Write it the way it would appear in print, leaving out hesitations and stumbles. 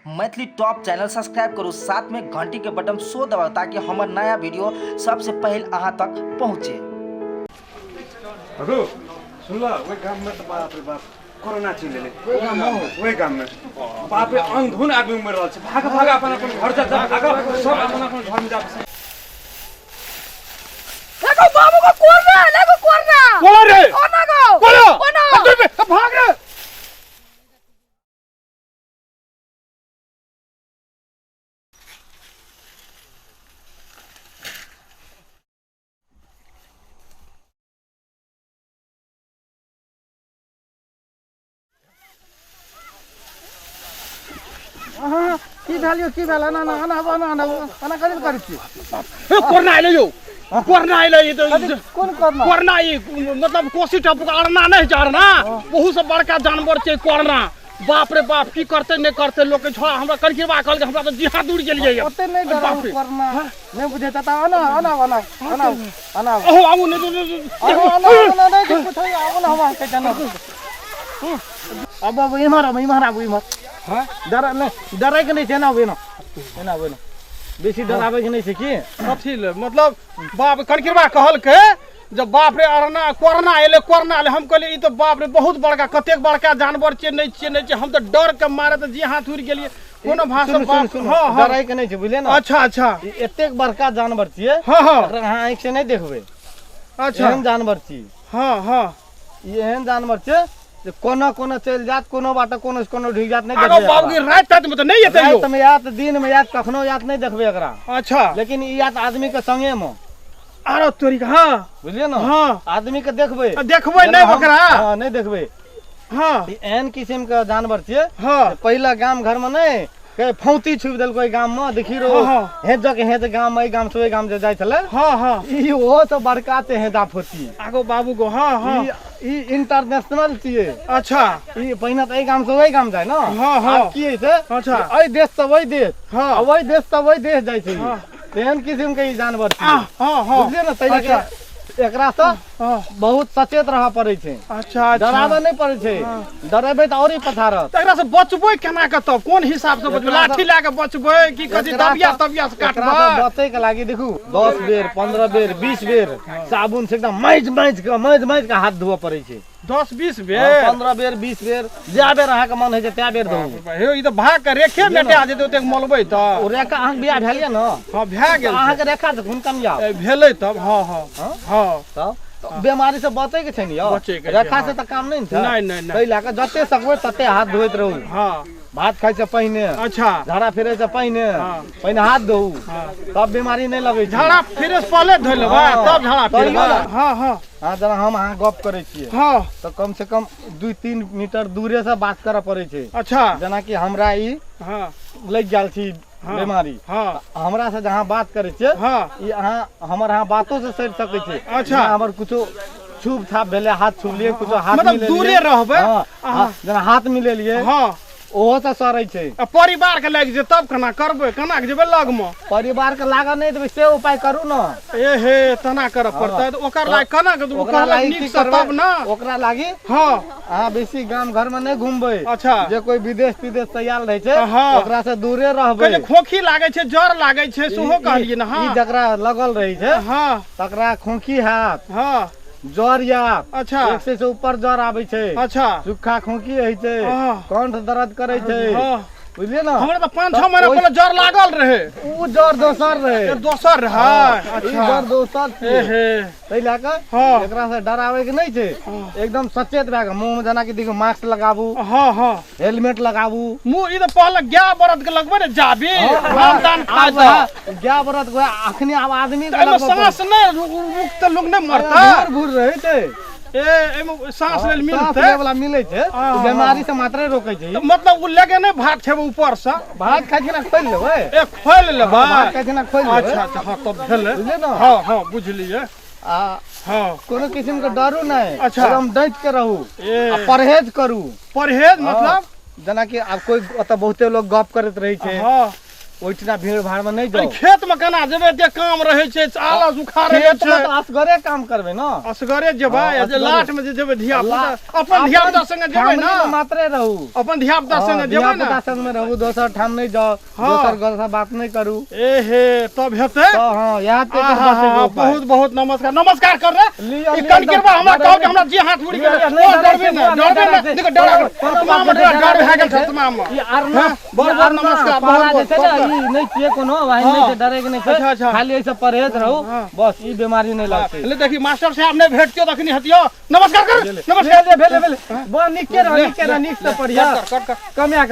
Maithili top channel subscribe करू, साथ में घंटी के बटन सो दबाउ ताकि हमर नया वीडियो सबसे पहले अहाँ तक पहुँचे। रघु सुनल ओहि गाम में तऽ बाप रे बाप कोरोना चलि एलै। ओहि गाम में बाप रे अंधुन आदमी मरि रहल छै। भाग भाग अपन अपन घर जा जा, भाग सब अपन अपन घर में जा। देखो बाबू को कोरना, देखो कोरना। कोना रे? कोना गो? कोना? कोना? भाग रे। अहाँ की भेल यौ, की भेल? एना एना एना एना एना एना कथी लए करै छी? ए, कोरोना एलै यौ, कोरोना एलै। ई तऽ कोन कोरोना? कोरोना ई मतलब कोसी टापू के अरना नहि होइ छै, अरना बहुत से बड़का जानवर छै कोरोना। बाप रे बाप, की करतै नहि करतै लोक के। छोड़ा हमरा कनकिरबा कहलकै, हमरा तऽ जिहा दूर गेलियै यौ। ओते नहि डराउ। बाप रे। कोरोना नहि बुझै त एना एना एना एना एना। अहो आबू नहि नहि, आबू एना एना नहि कुछ होइए, आबू ने, हम अहाँके जानब। अब अब इम्हर आबू, इम्हर आबू, इम्हर। हाँ? डर नहि, डरैके नहि छै। एना आबू, एना एना आबू, एना। बेसी डराबैके नहि छै। की कथी ले मतलब बाप कनकिरबा कहलकै जब बाप रे अरना कोरोना एलै, कोरोना एलै। हम कहलियै ई तऽ बाप रे बहुत बड़का, कतेक बड़का जानवर छियै, नहि छियै नहि छियै। हम तऽ डर के मारे तऽ जी हाथ उड़ि गेलियै। कोनो भाषा सुनू, बाप सुनू, सुनू, हाँ हाँ। डराइके नहि छै, बुझलियै ने? अच्छा अच्छा। ई एतेक बड़का जानवर छियै। हाँ हाँ। एकरा अहाँ आँखि से नहि देखबै। अच्छा। एहन जानवर छी। हाँ हाँ। ई एहन जानवर छै जे कोनो कोनो चलि जायत, कोनो बाटे कोनो से कोनो ढुकि जायत, नहि आगो देखबै बाबू एकरा। राति ताति में तऽ नहि एतै यौ? रातिमे आयत, दिनमे आयत, कखनो आयत, नहि देखबै एकरा। अच्छा। लेकिन ई आयत आदमी के संगे मे। आरो तोरी के, हाँ। बुझलियै ने? हाँ। आदमी के देखबै। आ देखबै जेना नहि हम- ओकरा? हाँ, नहि देखबै। हाँ। ई एहन किसिम के जानवर छियै। हाँ। जे पहिले गाम घर में नहि के फौती छुपि देलकै गाम में, देखी रो। हाँ, हाँ। हेजक हेज गाम एहि गाम से ओहि गाम जे जाइ छलै। हाँ हाँ। ई ओहो से बड़का छै हेजा फौती। आगो बाबू गो, हाँ हाँ। ई इंटरनेशनल छियै। अच्छा। ई पहिने तऽ एहि गाम से ओहि गाम जाइ ने। हाँ, हाँ। आब की होइ छै? अच्छा। जे एहि देश से ओहि देश, हाँ। आ ओहि देश से ओहि देश जाइ छै। हाँ। तेहन किसिम के ई जानवर छियै। आ, हाँ हाँ। बुझलियै ने? ताहि लए कऽ एकरा से हाँ। बहुत सचेत रहऽ पड़ै छै। अच्छा अच्छा। डराबऽ नहि पड़ै छै, डरेबै तऽ औरी पछाड़त। तऽ एकरा से बचबै केना के तब? कोन हिसाब से बचबै? एकरा से- लाठी लए के बचबै कि कथी? एकरा दबिया से- तबिया से एकरा से काटबै? बचै के लागी देखू, 10 बेर, 15 बेर, 20 बेर साबुन से एकदम माजि माजि के, माजि माजि के हाथ धोअ पड़ै छै। 10 20 हाँ, बेर? 15 बेर, 20 बेर, जए बेर अहाँके मन होइ छै तए बेर धोउ। हे, ई तऽ भाग के रेखे मेटा जेतै ओतेक मलबै तऽ। ओ रेखा, अहाँके बियाह भेल यऽ ने? हाँ, भए गेल। अहाँके रेखा से खून कम जाओ छै। भेलै तब, हाँ हाँ। हाँ? हाँ। तब तऽ बेमारी से बचै के छै ने यौ? बचै के छै, रेखा हाँ। से तऽ काम नहि ने छै। नहि, नहि, नहि। ताहि लए कऽ जते सकबै तते हाथ धोइत रहू। हाँ। भात खाइ से पहिने। अच्छा। झाड़ा फिरे से पहिने। हाँ। पहिने हाथ धोउ। हाँ। तब बीमारी नहि लगै छै। झाड़ा फिरे से पहले धोइ लेबै। हाँ। तब झाड़ा तैयो फिरबै। ने। हाँ हाँ। हाँ, जेना हम अहाँ गप करै छियै। हाँ। तऽ कम से कम 2-3 मीटर दूरे से बात करऽ पड़ै छै। अच्छा। जेनाकि हमरा ई हाँ। लागि गेल छी हाँ। बीमारी। हाँ। हमरा से जहाँ बात करै छियै। हाँ। ई अहाँ हमर अहाँ बातो से सड़ि सकै छै। अच्छा। जेना हमर कुछो छूब छाप भेलै, हाथ छुबलियै, कुछो हाथ मतलब मिलेलियै। दूरे रहबै। हाँ, हाँ, जेना हाथ मिलेलियै। हाँ। ओहो से सड़ै छै। आ परिवार के लागि जेतै तब केना करबै? केना के जेबै लगमे? परिवार के लागऽ नहि देबै से उपाय करू ने। ए हे, तना करऽ पड़तै तऽ ओकर लागि केना के ओकरा कहलक लागि नीक की से करबै? तब ने। ओकरा लागि हाँ। अहाँ बेसी गाम घर में नहि घुमबै। अच्छा। जे कोई विदेश तिदेश से आयल रहै छै, हाँ। ओकरा से दूरे रहबै। कहै छै खोखी लागै छै, जर लागै छै, सेहो कहलियै ने। हाँ। ई जकरा लगल रहै छै, हाँ। तकरा खोखी हैत। हाँ। जर आयत। अच्छा। एक सौ से ऊपर जर आबै छै। अच्छा। सूखा खोखी होइ छै। हाँ। कंठ दर्द करै छै। हाँ। बुझलियै ने? हमरा तऽ 5-6 महीना तऽ पहिले जर लागल रहै। ओ जर दोसर रहै। ए, दोसर रहै। हाँ, ई अच्छा। जर दोसर छियै। ए हे। ताहि लए कऽ हाँ। एकरा से डराबै के नहि छै, एकदम सचेत भए कऽ मुँह में जेनाकि देखियौ मास्क लगाबू। हाँ हाँ। हेलमेट लगाबू। मुँह ई तऽ पहले गाय बरद के लगबै ने जाबी, हाँ, राम दान खाय आब तऽ। वएह गाय बरद के अखनी आब आदमी के तऽ एहिमे लगबऽ साँस पड़त। नहि रुक तऽ लोक नहि मरतै। भूर भूर रहै छै। ए, एहिमे साँस लेल साँस मिलतै? लै वाला मिलै छै। हाँ, ओ हाँ। बीमारी से मात्रे रोकै छै। तऽ मतलब ओ लगे नहि भात खेबै ऊपर से? भात खाइ छी ना खोलि लेबै। ए, खोलि लेबै। भात खाइ छी ना खोलि लेबै। अच्छा अच्छा, हाँ तब भेलै। बुझलियै ने? हाँ हाँ, बुझलियै। आ हाँ। कोनो किसिम के डरू नहि। अच्छा। एकदम डटि के रहू। ए। आ परहेज करू। परहेज मतलब? जेनाकि आब कोइ ओतऽ बहुते लोग गप करैत रहै छै। हाँ। ओहिठिना भीड़ भाड़ में नहि अरे जाउ। खेत में केना जेबै? एते काम रहै छै, आलस उखाड़े खेत छै। में तऽ असगरे काम करबै ने। असगरे जेबै? हँ, आ जे असगरे। लाट में जे जेबै धिया पुता, अपन धिया पुता संगे जेबै फैमिली ने? में मात्रे रहू। अपन धिया पुता संगे जेबै ने? धिया-पुता संग में रहू, दोसर ठाम नहि जाउ। हँ। दोसर घर से बात नहि करू। ए हे, तब हेतै। तऽ हँ, इएह तऽ एकर आहा, बचैके उपाय। बहुत बहुत नमस्कार, नमस्कार कर रे। लिअ, ई लिअ, कनकिरबा हमरा डर कहू कि नहि। हमरा जे हाथ मुड़ी लिअ, गेलै। लिअ, नहि ओ डरै डरबे छै, नहि, बुआ, नहि डरबे डरै नहि। छै। देखो, डर कोनो आत्मा बात मे नहि, डर भए गेल छै। आत्मा मे। ई अरना, हँ, बहुत ई बहुत अरना नमस्कार, पारा बहुत जे छै बहुत। ने, ई नहि छियै कोनो, वही नहि हँ। छै, डरै के नहि छै। अच्छा, अच्छा। खाली एहिसँ परहेज रहू बस, ई बीमारी नहि लगतै। ले देखी, मास्टर साहब नहि भेटतियो तखनी हतियो। नमस्कार कर, नमस्कार। भेले भेले भेले, बा, नीके रह, नीके रह, नीक से पढ़िया। कट कर, कट कर। कमिया।